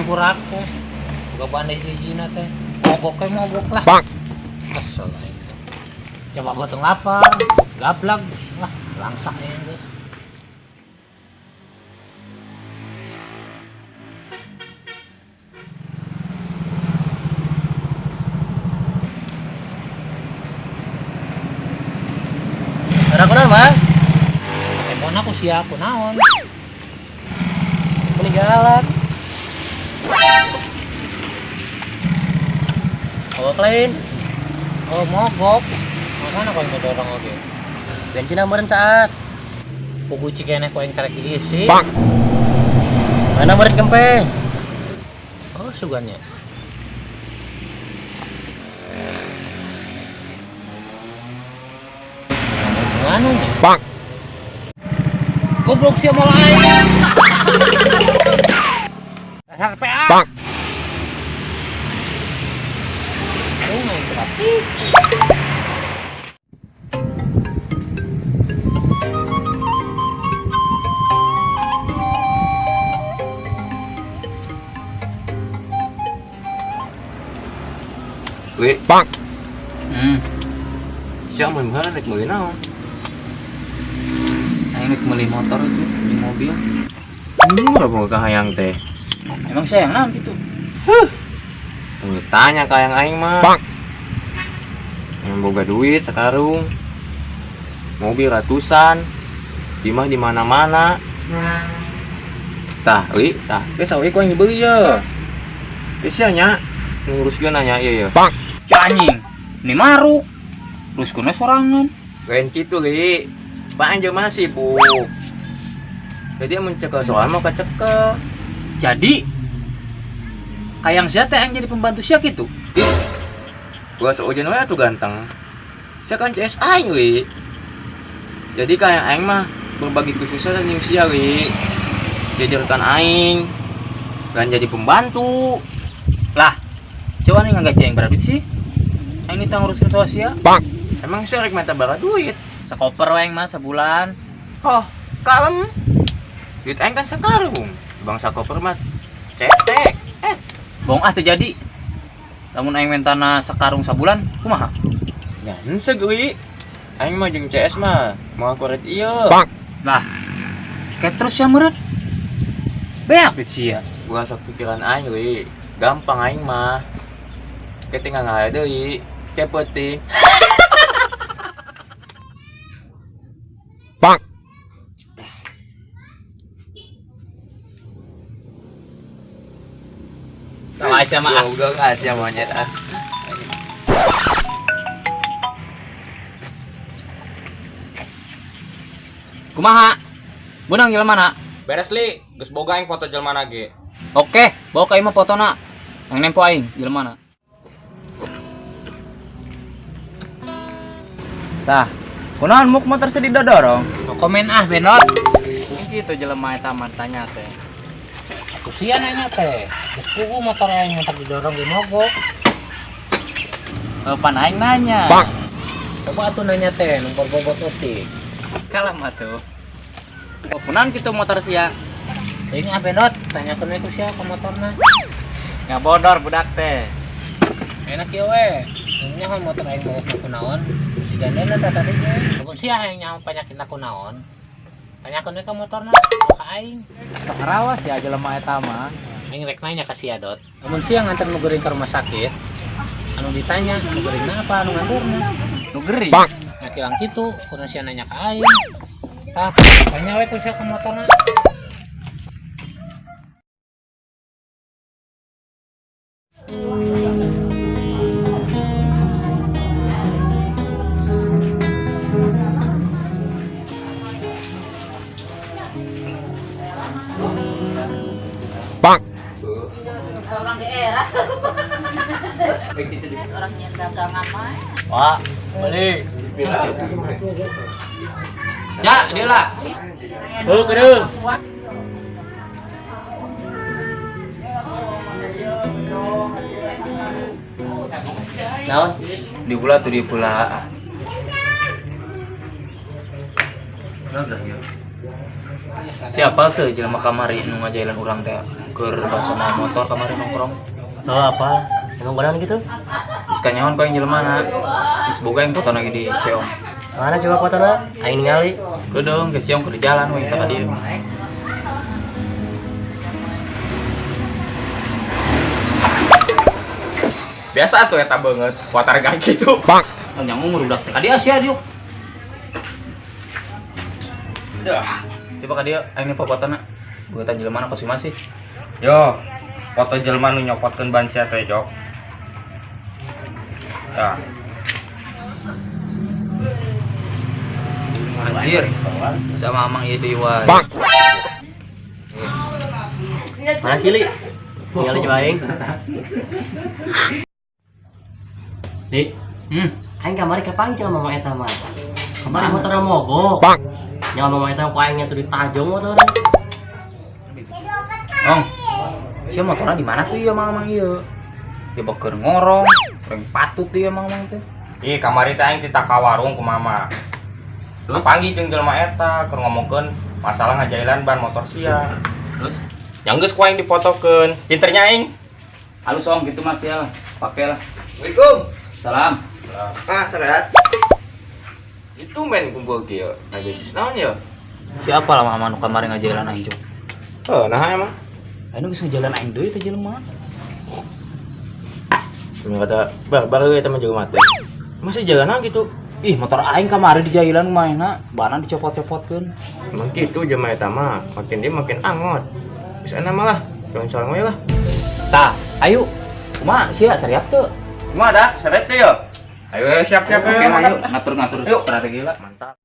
Tangkurak teh. Boga ban hiji-hijina teh. Mogok we mogok lah. Kesel aing teh. Coba beuteung lapar, gablag lah, langsak aing geus. Ada kunaon, Mas? Temon aku sia kunaon. Meninggalan. Oh, lain. Oh, mogok. Makana kau yang ngedorong oge. Bensin meureun saat. Pugu cikene ku aing karek diisi. Mana meureun kempes? Oh, sugannya. Anu nya. Goblok sia moal aing. Dasar PA. Tuh main berarti. Wih, Siapa mau meuli rek meuli naon? Aing rek meuli motor itu, beli mobil. Murah boga kahayang teh. Emang sayang naon gitu? Huh. Tunggu tanya kahayang aing mah. Yang boga duit sekarung. Mobil ratusan. Di mah di mana-mana. Tah, li, tah. Geus sawi ku aing dibeli ye. Geus sia nya. Nguruskeun nanya ieu ye. Anjing. Ini maruk. Terus kuna sorangan. Lain kitu, li. Pak anjing mah sibuk. Jadi mun cekel soal mau kecekel. Jadi kayang sia teh yang jadi pembantu sia kitu. Ih. Gua seujeun we atuh ganteng. Sia kan CS aing, li. Jadi kayang aing mah berbagi kesusahan jeung sia, li. Jadi rekan aing. Kan jadi pembantu. Lah, coba nih nggak aing berapa sih? Aing ini nguruskeun soal sia. Emang sia rek minta bara duit? Sekoper we aing mah sebulan. Oh, kalem. Duit aing kan sekarung. Bangsa koper mah cetek. Bohong ah terjadi. Lamun aing mentana sekarung sabulan, kumaha? Ya henteu li. Aing mah jeung CS mah mau kuret ieu. Lah, kayak terus ya meureun. Beak duit sia. Gua sok pikiran aing li. Gampang aing mah. Kayak tinggal ngaya deui. Kayak peuting. Sama Aisyah mah. Goblok Asia monyet ah. Kumaha? Beunang jelema na? Beres li, geus boga aing foto jelema na ge. Oke, bawa ka imah fotona. Yang nempo aing jelema na. Tah, kunaon muk motor sedih dodorong? No komen ah benot. Ini gitu jelema eta mah tanya teh. Aku sia nanya teh. Geus pugu motor aing mentak didorong ge mogok. Pan aing nanya. Coba atuh nanya teh, nu berbobot eutik. Kalem atuh. Oh, kunaon kitu motor sia? Teuing ah benot, tanyakeun we ku sia ka motorna. Nggak bodor budak teh. Enak ieu we. Mun nyaho motor aing mogok kunaon, si gandena teh tadi ge. Lamun sia hayang nyaho panyakitna kunaon, tanyakeun we ka motorna, ka aing. Sok ngarawas ya jelema eta mah. Aing rek nanya ka sia dot. Lamun sia nganter nu geuring ka rumah sakit, anu ditanya nu geuringna apa anu nganterna? Nu geuring. Nya kilang kitu, kudu sia nanya ka aing. Tah, tanya we ku sia ka motorna. Orang daerah. Orang yang dagangan mah. Wah, balik. Ya, dia lah. Heuh, kedeung. Naon? Di pula tuh di pula. Naon dah ya? Siapa tuh jelema kamari nu ngajailan urang teh keur basama motor kamari nongkrong? Oh, apa? Emang beneran gitu? Geus kanyahoan ku aing jelema. Geus boga aing foto lagi di Ceong. Mana coba fotona? Aing ningali. Kedeung geus Ceong keur jalan we teh ka dieu. Biasa tuh eta banget, watar gak gitu. Panjang umur udah teh ka dieu sia diuk. Dah. Coba ka dieu aing nempo fotona. Buatan jelema na kosuma sih. Yo, foto jelema nu nyopotkeun ban sia teh, Jok. Dah. Anjir. Sama amang ieu deui wae. Mana sih, Li? Ningali coba aing. Li, aing kamari kapanggih sama mama eta mah. Kamari motorna mogok. Nya mama eta ku aing nya tuh ditajong motorna. Ong. Sia motorna di mana tuh ieu mang-mang ieu? Dia beker ngorong, reng patut ieu mang-mang teh. Ih, kamari teh aing tita ka warung ku mama. Terus? Kapanggih jeung jelema eta keur ngomongkeun masalah ngajailan ban motor sia. Terus? Yang geus ku aing dipotokeun. Pinternya aing. Halus ong gitu mas ya lah, pakai lah. Assalamualaikum. Salam. Ah, sehat. Itu men kumpul kieu. Nah, bisnis naon ya? Siapa lah mama nu kamari ngajailan aing cuk? Oh, nah emang. Aing geus ngajailan aing deui teh jelema. Cuma kata bar baru eta mah jelema teh. Masih jalanan gitu. Ih, motor aing kamari dijailan mainna, bana dicopot-copotkeun. Emang gitu jelema eta mah, makin dia makin angot. Geus enak malah, jangan salah we lah. Tah, ayo. Kumaha sia seriap teu? Kumaha dah, seret teh yo. Ayo ayo, siap-siap Oke, ayo. ayo ngatur-ngatur strategi lah. Mantap.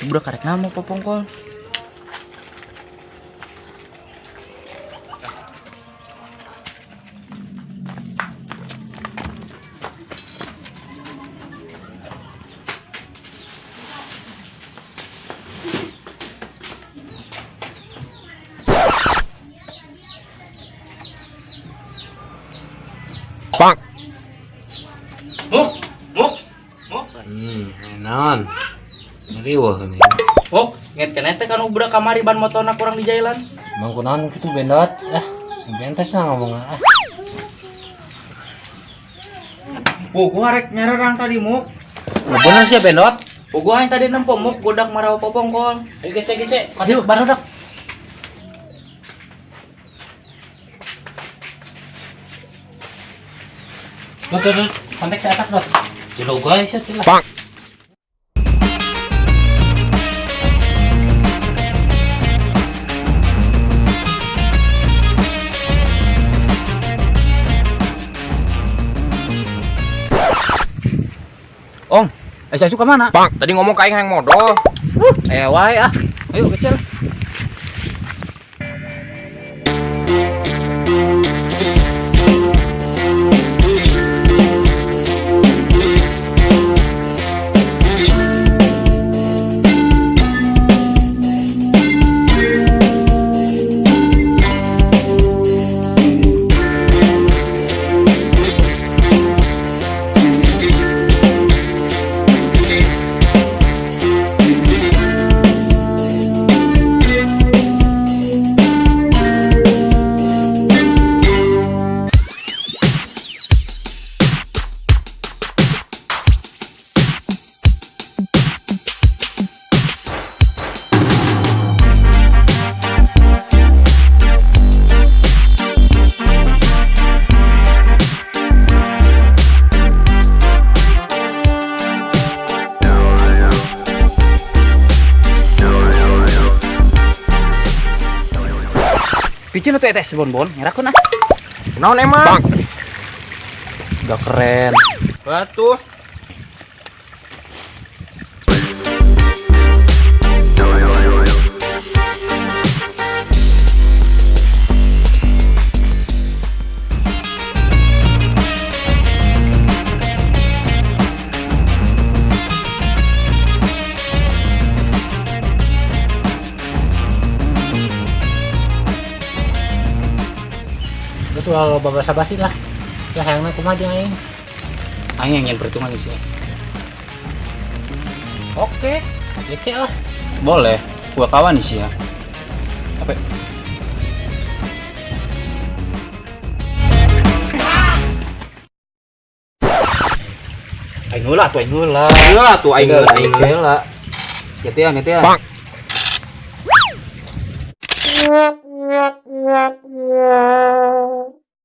Itu budak karek nama popongkol. Muk, muk, muk. Naon? Riweuh nih. Muk, nget keneh teh kanu budak kamari ban motorna kurang dijailan. Emang kunaon kitu bendot? Ah, sing bentes lah ngomong ah. Puguh arek nyererang tadi muk. Bener sih bendot. Puguh aing tadi nempo muk godak marawa popongkol. Ayo gece gece, kadieu barudak. Dot, dot, dot. Kontak si atak dot. Jelo gua sih lah. Ong, eh saya suka mana? Tadi ngomong ka aing hayang modal. Eh wae ah. Ayo kecil. Picin teh teh sebonbon, ngerakeun ah. Naon emang? Udah keren. Batu. Ulah loba basa-basi lah. Ya hayangna kumaha jeung aing? Aing yang ingin perhitungan di sini. Oke, gece lah. Boleh, gua kawan di sini ya. Apa? Aing heula tuh, aing heula. Heula tuh aing heula aing heula. Gitu ya, gitu ya.